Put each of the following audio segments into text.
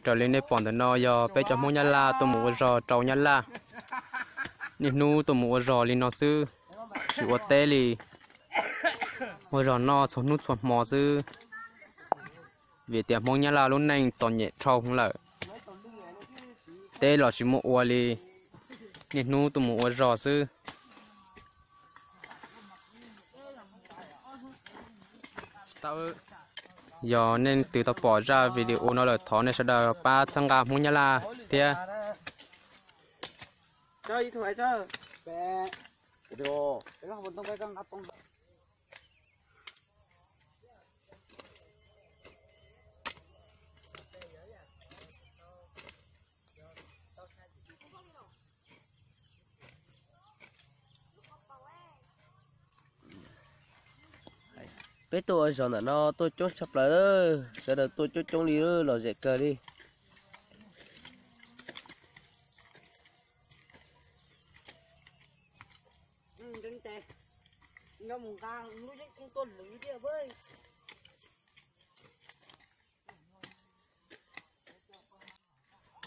Raws li nej pom ntawm no yog peb cov Hmoob Nyab Laj tuaj mus ua zog rau Nyab Laj. Niaj hnub tuaj mus ua zog li no xwb, tsis ua teb li, ua zog noj txhua hnub txhua hmo xwb. Vim tias Hmoob Nyab Laj lub neej txom nyem dhau lawm, teb los tsis muaj ua li, niaj hnub tuaj mus ua zog xwb. Yog nej leej twg tau pom zaj video no lawm thov nej sawv daws pab txhawb nqa Hmoob Nyab Laj thiab. Peb tuaj ua zog ntawm no tuaj coob tshaj plaws, sawv daws tuaj coob coob li, lom zem kawg li.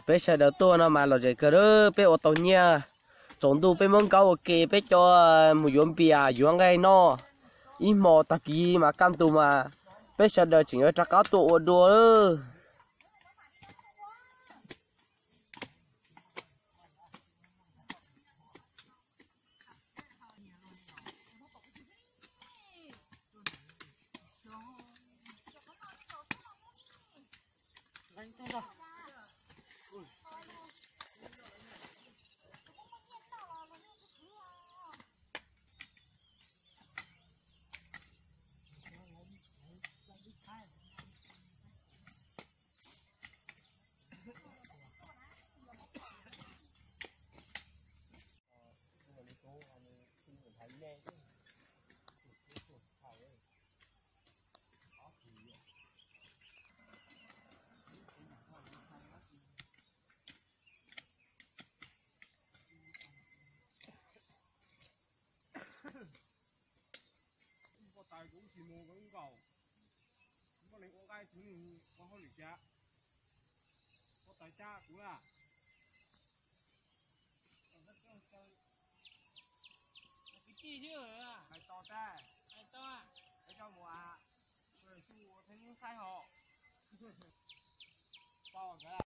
Peb sawv daws tuaj no mas lom zem kawg, peb ua tau nyiaj, tsaus ntuj peb muab nkaub ua ke, peb coj mus yuav npias yuav nqaij noj, ib hmo tag kis mas kaj ntug mas peb sawv daws tseem yuav rov qab tuaj ua dua. Huab tais kuv tsis mus, kuv nkaum. Kuv koj leej ua nqaij kuv mus ua hauj lwm cas. Huab tais cab kuv lawm. Hais tau tag, hais tau, peb coj mus a, kuv tsis ua teb mus saib hos. Tau nkawd.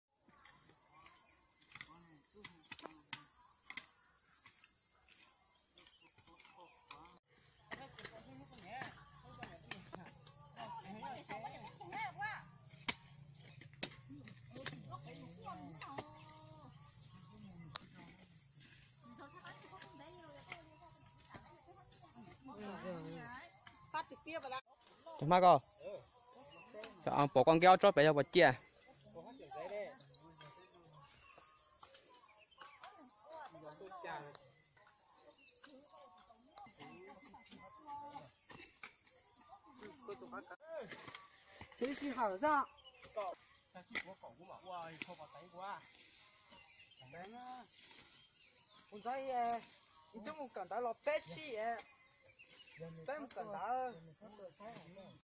Cov hmab ko, cov pom koj nqe ob tsob pem yog puas ciaj? Ib sij hawm xwb. Kuv ntxov, kuv twb mus kawm ntawv los peb sij, peb mus kawm ntawv.